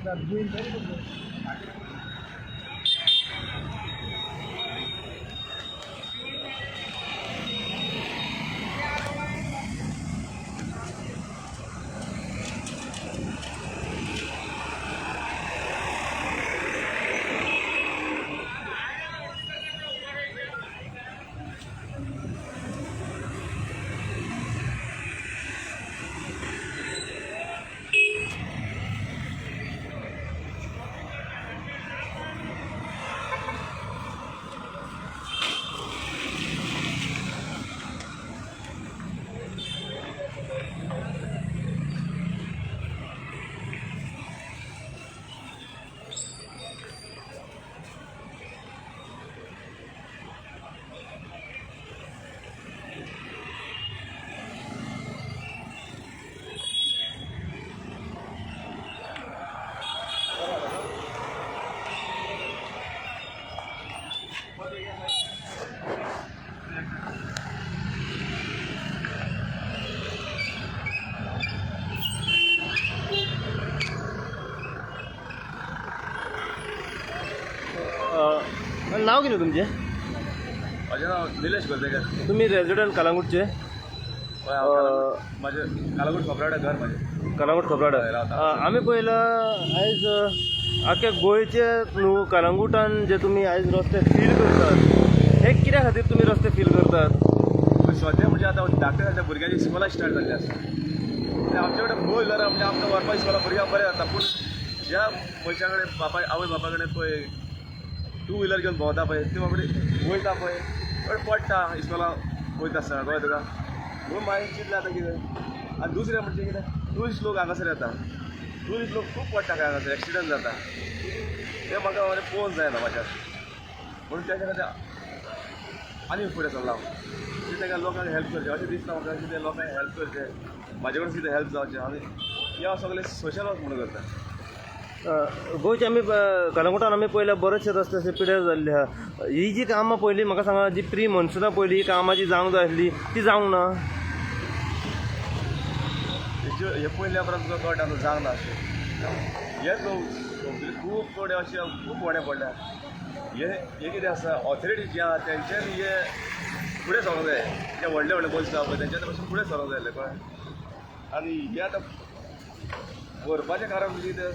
Sir, doing very good work. नाव कितें तुमचें? माझे नाव निलेश गोलतेकर. तुमी रेजिडंट कलांगूटचे? हय, हांव म्हाजें कालांगूट खोपराडा घर म्हाजें. कलांगूट खोपराडा. हय, रावता. आमी पळयलां आयज आख्या गोंयचे न्हू कलांगूटान जे तुमी आयज रस्ते फील करतात, हे कित्या खातीर तुमी रस्ते फील करतात? सद्या म्हणजे आतां धाकट्या धाकट्या भुरग्यांची इस्कोलां स्टार्ट जाल्ली आसा. आनी आमचे कडेन फोर व्हिलर म्हणजे आमकां व्हरपाक इस्कोला भुरग्यांक बरें जाता. पूण ज्या मनशा कडेन बापाय आवय बापाय कडेन पळय टू व्हिलर घेवन भोंवता पळय, ते बाबडे वयता पळय बट पडटा इस्कोला वयता आसतना, कळ्ळें तुका? म्हणून मागीर चिंतलें आतां कितें. आनी दुसरें म्हणजे कितें, ट्युरिस्ट लोक हांगासर येता, ट्युरिस्ट लोक खूब पडटा काय हांगासर, एक्सिडंट जाता. तें म्हाका मरे पळोवंक जायना म्हाज्यान, म्हणून तेच्या खातीर आनी फुडें सरला हांव की ताका लोकांक हेल्प करचें अशें दिसता म्हाका की ते लोकांक हेल्प करचें, म्हाजे कडेन कितें हेल्प जावचें. आनी हें हांव सगळें सोशल वर्क म्हणून करता. गोंयचे आमी कलांगूटान आमी पळयल्या बरेचशे रस्ते अशे पिड्यार जाल्ले आहा. ही जी कामां पयलीं म्हाका सांगा, जी प्री मॉन्सुना पयलीं ही कामां जी जावंक जाय आसली ती जावंक ना. हे पयल्या उपरांत तुका कळटा न्हू जावंक ना अशें. हे सोंपले खूब कडेन अशें खूब वणे पडल्या. हे कितें आसा, ऑथॉरिटी जी आहा तेंच्यांनी हे फुडें सरोंक जाय. जे व्हडले व्हडले मनीस आहा पळय तेंच्यांनी मातशें फुडें सरोंक जाय आसलें, कळ्ळें? आनी हे आतां भरपाचें कारण म्हणजे कितें,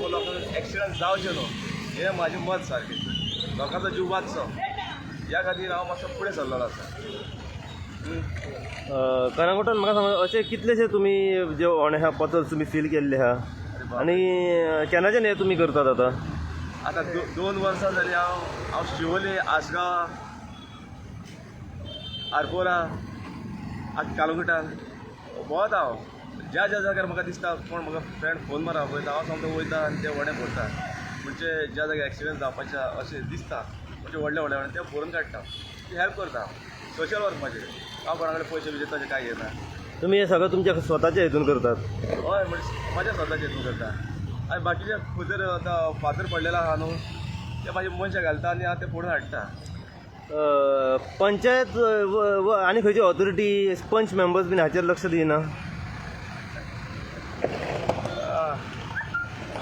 लोकांक एक्सिडंट जावचें न्हू हें म्हाजें मत सारकें. लोकांचो जीव वाचचो ह्या खातीर हांव मातसो फुडें सरलेलो आसा. कलांगूटान म्हाका सांगा, अशे कितलेशे तुमी जे होणे आहा पथल्स तुमी फील केल्ले आहा आनी केन्नाच्यान हे तुमी करतात आतां? आतां 2 वर्सां जालीं हांव शिवोले, आसगांव, आरपोरा, आतां कालंगुटान भोंवता हांव. ज्या ज्या जाग्यार म्हाका दिसता कोण म्हाका फ्रेंड फोन मारा पळयता, हांव सामको वयता आनी ते व्हडें भरता. म्हणजे ज्या जाग्यार एक्सिडंट जावपाचें अशें दिसता म्हणजे व्हडले व्हडले व्हडें ते भरून काडटा, ती हेल्प करता. सोशल वर्क म्हाजें, हांव कोणा कडेन पयशे बियशे तशें कांय घेना. तुमी हें सगळें तुमच्या स्वताच्या हितून करतात? हय, म्हणजे म्हाज्या स्वताच्या हितून करता. आनी बाकीचे खंय आतां फातर पडलेलो आहा न्हू ते म्हाजे मनशां घालता आनी हांव ते फोडून हाडटा. पंचायत आनी खंयची ऑथॉरिटी पंच मेंबर्स बीन हाचेर लक्ष दिना?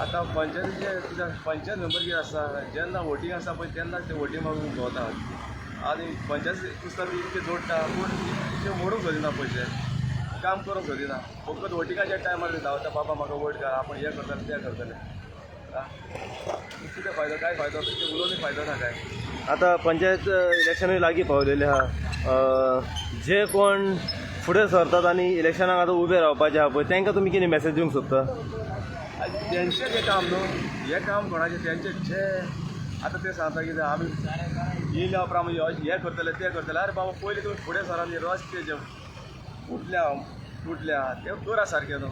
आतां पंचायतीचे कितें पंचायत मेंबर कितें आसा, जेन्ना वोटींग आसता पळय तेन्ना ते वोटींग मागून भोंवता आनी पंचायत पुसता ती इतके जोडटा पूण ते मोडूंक सोदिना, पयशे काम करूंक सोदिना. फकत वोटिंगाच्या टायमार धांवता, बाबा म्हाका वोट घाल, आपूण हें करतलें तें करतलें. कितें फायदो, कांय फायदो ते उलोवनूय फायदो ना काय. आतां पंचायत इलेक्शनूय लागीं पावलेलें आहा. जे कोण फुडें सरतात आनी इलेक्शनाक आतां उबे रावपाचे आहा पळय तांकां तुमी कितें मॅसेज दिवंक सोदता? तेंचें जें काम न्हू, हें काम कोणाचें तेंचें जे आतां ते सांगता कितें आमी येयल्या उपरांत आमी हें करतले तें करतले. आरे बाबा पयलीं तुमी फुडें सरात, रस्ते जे फुटल्या तुटल्या ते करा सारकें न्हू,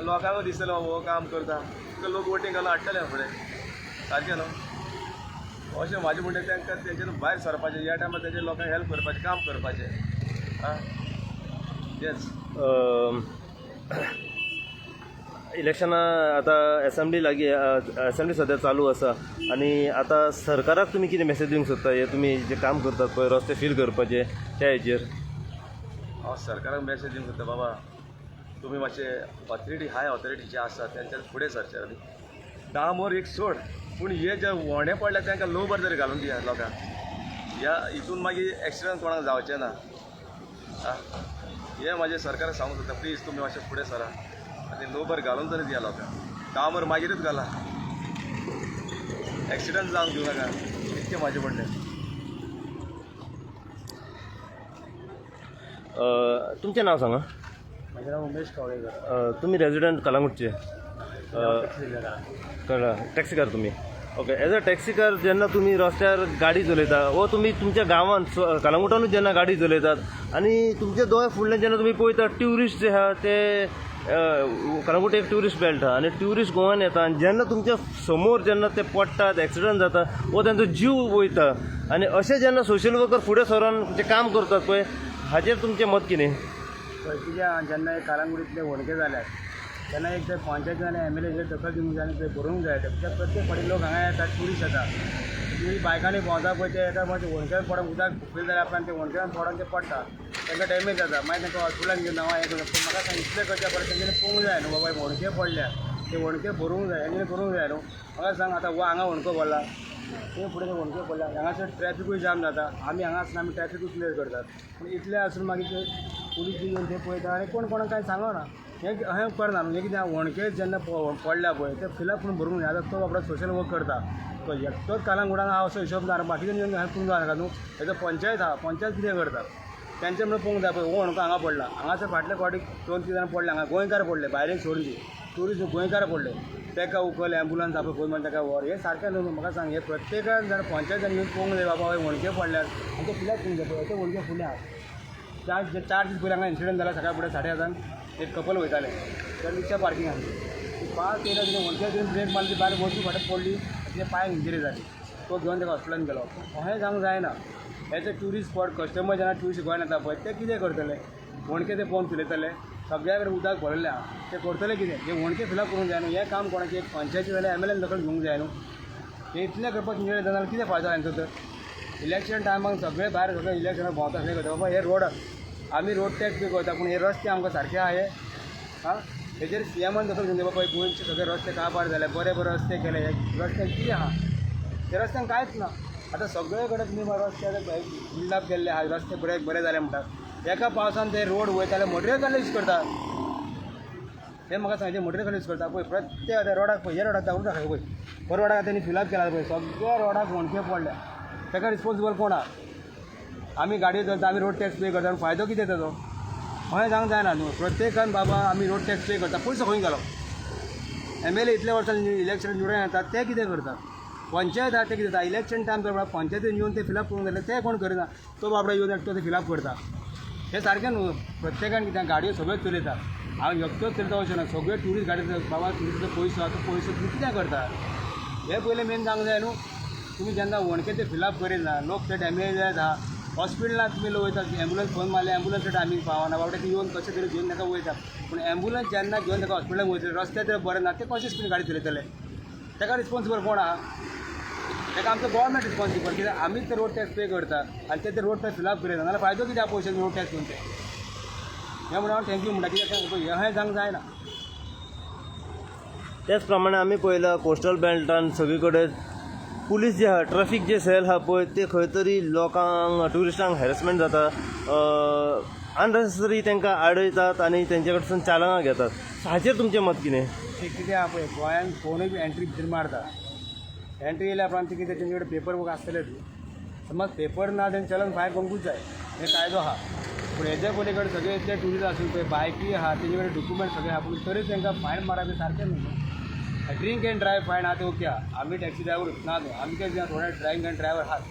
लोकांकूय दिसतलें बाबा हो काम करता, तुका लोक वोटींग घालून हाडटले फुडें सारकें न्हू. अशें म्हाजें म्हणणें तांकां तेंच्यान भायर सरपाचें, ह्या टायमार तेंच्या लोकांक हेल्प करपाचें, काम करपाचें. आं तेंच. इलेक्शनां आतां एसेंब्ली लागीं, एसेंब्ली सद्या चालू आसा आनी आतां सरकाराक तुमी कितें मॅसेज दिवंक सोदता, हे तुमी जें काम करतात पळय रस्ते फील करपाचे त्या हेजेर? हांव सरकाराक मॅसेज दिवंक सोदता, बाबा तुमी मातशे ऑथॉरिटी, हाय ऑथॉरिटी जे आसा तेंच्यान फुडें सरचें आनी डांबर एक सोड, पूण हे जे व्हणे पडल्या तांकां लोबर तरी घालून दिया लोकांक. ह्या हितून मागीर एक्सिडंट कोणाक जावचें ना. हें म्हाजें सरकाराक सांगूंक सोदता, प्लीज तुमी मातशें फुडें सरा आनी लोबर घालून तरी दिया लोकांक. डांबर मागीरूच घाला, एक्सिडंट जावंक दिवं नाका, इतकें म्हाजें म्हणणें. तुमचें नांव सांगा. म्हजें नांव उमेश कवळेकर. तुमी रेजिडंट कलांगूटचे? टॅक्सीकार तुमी. ओके, एज अ टॅक्सीकार जेन्ना तुमी रस्त्यार गाडी चलयता वो तुमी तुमच्या गांवांत कलांगुटानूच जेन्ना गाडी चलयतात आनी तुमच्या दोळ्या फुडल्यान जेन्ना तुमी पळयता ट्युरिस्ट जे आहा ते कलांगूट एक ट्युरिस्ट बेल्ट आहा आनी ट्युरिस्ट गोवान येता आनी जेन्ना तुमच्या समोर जेन्ना ते पडटात, एक्सिडंट जाता वो तेंचो जीव वयता आनी अशें जेन्ना सोशल वर्कर फुडें सरोन जे काम करतात पळय, हाचेर तुमचें मत कितें? पळय कित्याक जेन्ना एक कालांगुटींतले व्हणके जाल्यात तेन्ना एक ते पंचायत आनी एम एल एचेर दखल दिवंक जाय आनी ते भरूंक जाय. कित्याक प्रत्येक फावटी लोक हांगा येतात, ट्युरिस्ट येता, ट्युरिस्ट बायकांनी भोंवता पळय ते एका मातशें व्हणक्यान पडोन उदक फुल जाल्या उपरांत ते व्हणक्यान पडोन ते पडटा, तांकां डॅमेज जाता, मागीर तांकां हॉस्पिटलान घेवन धांवा हें करता. पूण म्हाका सांग इतलें करच्या परस तेंच्यांनी पळोवंक जाय न्हू बाबा हे व्हणके पडल्या ते व्हणके भरूंक जाय, हेंच्यांनी करूंक जाय न्हू. म्हाका सांग आतां हो हांगा व्हणको पडला, थंय फुडें ते व्हणके पडल्या, हांगासर ट्रॅफिकूय जाम जाता. आमी हांगा आसतना आमी ट्रॅफिकूय क्लियर करतात, पूण इतलें आसून मागीर ते पुलीस बी येवन ते पळयता आनी कोण कोणाक कांय सांगना. हें हें करना न्हू. हें कितें व्हणके जेन्ना पडल्या पळय ते फिलअप करून भरूंक जाय. आतां तो बाबडो सोशल वर्क करता, तो एकटोच कालांगुटान आहा असो हिशोब ना, बाकीचे येवन हेल्प करूंक जाय न्हू. हेजो पंचायत आहा, पंचायत कितें करता तेंचे म्हणून पळोवंक जाय. पळय हो व्हणको हांगा पडला, हांगासर फाटले फावटी 2-3 जाणां पडले, हांगा गोंयकार पडले, भायले सोडून दी, ट्युरिस्ट गोंयकार पडले, ताका उखल एम्बुलंस आपय फोन मारून ताका व्हर. हें सारकें न्हू. म्हाका सांग हें प्रत्येकान जाण पंचायतान येवन पळोवंक जाय बाबा हे व्हणके पडल्यात आनी ते फिलअप करूंक जाय. पळय ते व्हणके फुडले आहा, चार दीस पयलीं हांगा इन्सिडंट जाला. सकाळ फुडें 7:30 एक कपल वयतालें, तर रिक्षा पार्कींग आसली, ती पास येयल्या तिणें व्हणके तिणें ब्रेक मारली, ती भायर वचून फाटीं पडली, तिचे पांयांक इंजरी जाली, तो घेवन ताका हॉस्पिटलान गेलो. अशें जावंक जायना. As a tourist spot customer जेन्ना ट्युरिस्ट गोंयान येता पळय ते कितें करतले, व्हणके ते पळोवन फिरयतले, सगळ्या कडेन उदक भरिल्लें आहा, ते करतले कितें? हे व्हणके फिलअप करूंक जाय न्हू. हें काम कोणाचें, एक पंचायती जाल्यार एम एल एन दखल घेवंक जाय न्हू. हे इतलें करपाक तुमचे कडेन जाल्यार कितें फायदो हांचो तर? इलेक्शन टायमाक सगळे भायर सगळे इलेक्शनाक भोंवता सगळें करता. बाबा हे रोड आमी रोड टॅक्स पे करता, पूण हे रस्ते आमकां सारके आहा हे? आं, हेजेर सी एमान दखल घेवंक जाय. बाबा गोंयचे सगळे रस्ते काबार जाले, बरे बरे रस्ते केले, हे रस्त्यान कितें आहा? ते रस्त्यान कांयच ना. आतां सगळे कडेन तुमी रस्ते आतां बिल्डअप केल्ले आहा, रस्ते बरे बरे जाले म्हणटात, एका पावसान ते रोड वयताले मटेरियल कसलें यूज करता हें म्हाका सांगचें. मटेरियल कसलें यूज करता पळय प्रत्येक आतां रोडाक पळय, ह्या रोडाक दाखोवन दाखय पळय, हो रोडाक तेणी फिलअप केला पळय, सगळ्या रोडाक व्हणके पडल्या, ताका रिस्पोन्सिबल कोण आहा? आमी गाडयो चलता, आमी रोड टॅक्स पे करता, फायदो कितें ताचो? अशें जावंक जायना न्हू. प्रत्येकान बाबा आमी रोड टॅक्स पे करता, पयसो खंय गेलो? एम एल ए इतल्या वर्सां इलेक्शन निवडून येतात ते कितें करतात? पंचायत आहा ते कितें जाता? इलेक्शन टायम तर पंचायतीन येवन ते फिलअप करूंक जाय, ते कोण करिना, तो बाबडो येवन एकटो ते फिलअप करता. हें सारकें न्हू. प्रत्येकान कितें गाडयो सगळ्यो चलयता, हांव एकटोच चलयता अशें ना, सगळे ट्युरिस्ट गाडी बाबा ट्युरिस्टाचो पयसो आहा तो पयसो तुमी कितें करता हें पयलें मेन जावंक जाय न्हू. तुमी जेन्ना व्हणके ते फिलअप करिना, लोक ते डॅमेज जाता, हॉस्पिटलांत तुमी लोक वयता, एम्बुलंस फोन मारले एम्बुलंस टायमींग पावना, बाबडे ती येवन कशें तरी घेवन ताका वयता, पूण एम्बुलंस जेन्ना घेवन ताका हॉस्पिटलांत वयतले रस्ते तर बरें ना, ते कशें स्पीड गाडी चलयतले? ताका रिस्पोन्सिबल कोण आहा? ताका आमचो गव्हर्मेंट रिस्पोन्सिबल, कित्याक आमीच ते रोड टॅक्स पे करता आनी ते रोड टॅक्स फिलअप करिना जाल्यार फायदो कितें पयशे रोड टॅक्स घेवन ते? हें म्हणून हांव thank you म्हणटा, कित्याक हें जावंक जायना. त्याच प्रमाणे आमी पळयलां कोस्टल बेल्टान सगळी कडेन पुलीस जे आहा, ट्रॅफीक जे सेल आहा पळय ते खंय तरी लोकांक ट्युरिस्टांक हॅरेसमेंट जाता, अननेसेसरी तांकां आडयतात आनी तेंचे कडसून चालनां घेतात. हाचेर तुमचें मत कितें? ते कितें आहा पळय गोंयान कोणूय बी एंट्री भितर मारता, एंट्री येयल्या उपरांत ते कितें तेंचे कडेन पेपर वर्क आसतलेच, समज पेपर ना तेंचे चलन फायर करूंकूच जाय, हें कायदो आहा. पूण हेज्या पली कडेन सगळे इतले ट्युरिस्ट आसून पळय बायकी आहा तेजे कडेन डॉक्युमेंट सगळे आहा, पूण तरी तांकां फायन मारप हें सारकें न्हू. ड्रिंक एंड ड्रायव फायन आहा ते ओके आहा, आमी टॅक्सी ड्रायव्हर ना न्हू, आमी कितें थोडे ड्रिंक एंड ड्रायव्हर आहात,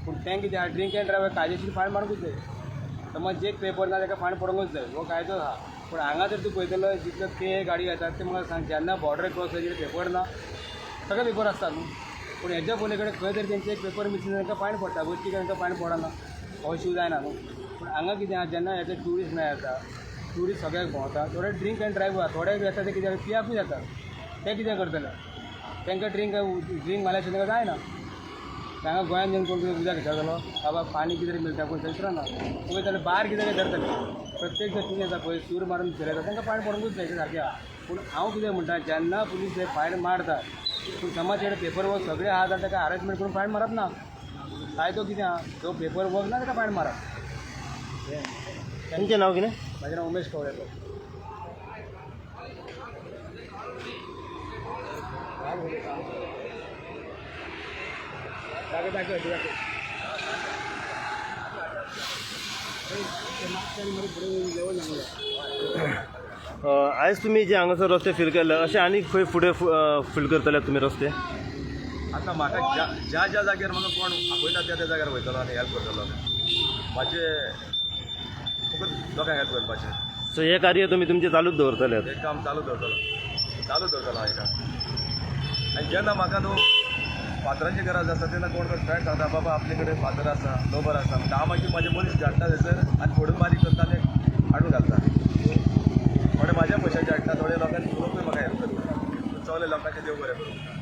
पूण तें कितें आहा ड्रिंक एंड ड्रायव्हर कायदेशीर फायन मारूंकूच जाय, समज जे पेपर ना ताका फायन पडोंकूच जाय, हो कायदो आहा. पूण हांगा जर तूं पळयतलो जितलो पे गाडी येतात ते म्हाका सांग जेन्ना बॉर्डर क्रॉस जाता पेपर ना, सगळे पेपर आसता न्हू, पूण हेज्या पली कडेन खंय तरी तेंचे एक पेपर मिसींग तांकां फायन पडटा, गोश्टी तांकां फायन पडना, हो इशू जायना न्हू. पूण हांगा कितें आहा जेन्ना हेजे ट्युरिस्ट मेळटा, ट्युरिस्ट सगळ्याक भोंवता, थोडे ड्रिंक एंड ड्रायव्ह आहा, थोडे येता ते कितें पियाकूय जाता, ते कितें करतले? तांकां ड्रिंक ड्रिंक मारल्या तांकां जायना. हांगा गोंयांत येवन कोण कितें उदक घेतलो बाबा पाणी कितें तरी मेळटा पळय थंयसर ना, पळय जाल्यार भायर कितें कितें धरतले, प्रत्येक जे कितें येता पळय सूर मारून चलयता तांकां फायन पडोंकूच जाय, तें सारकें आहा. पूण हांव कितें म्हणटा जेन्ना पुलीस हे फायन मारता पूण समज तेणें पेपर वर्क सगळें आहा जाल्यार ताका हॅरेसमेंट करून फायन मारप ना. कायदो कितें आहा, जो पेपर वर्क ना ताका फायन मारप. तुमचें नांव कितें? म्हाजें नांव उमेश कवळेकर. दाखय दाखय दाखय. आयज तुमी जे हांगासर रस्ते फील केले, अशें आनी खंय फुडें फील करतले तुमी रस्ते? आतां म्हाका ज्या ज्या ज्या जाग्यार म्हाका कोण आपयता त्या त्या जाग्यार वयतलो आनी हेल्प करतलो. म्हाजे फकत लोकांक हेल्प करपाचें. सो हें कार्य तुमी तुमचें चालूच दवरतले? हें काम चालू दवरतलो, चालू दवरतलो हांव हें काम. आनी जेन्ना म्हाका न्हू फातरांची गरज आसा तेन्ना कोण कोण फ्रेंड सांगता, बाबा आपले कडेन फातर आसा, लोबर आसा म्हणटा. हांव मागीर म्हाजे मनीस धाडटा थंयसर आनी फोडून बारीक करता आनी हाडून घालता. थोडे म्हाज्या पयशांचे हाडटा, थोडे लोकांनी लोकूय म्हाका हेल्प करता. सगळे लोकांचे देव बरें करूं.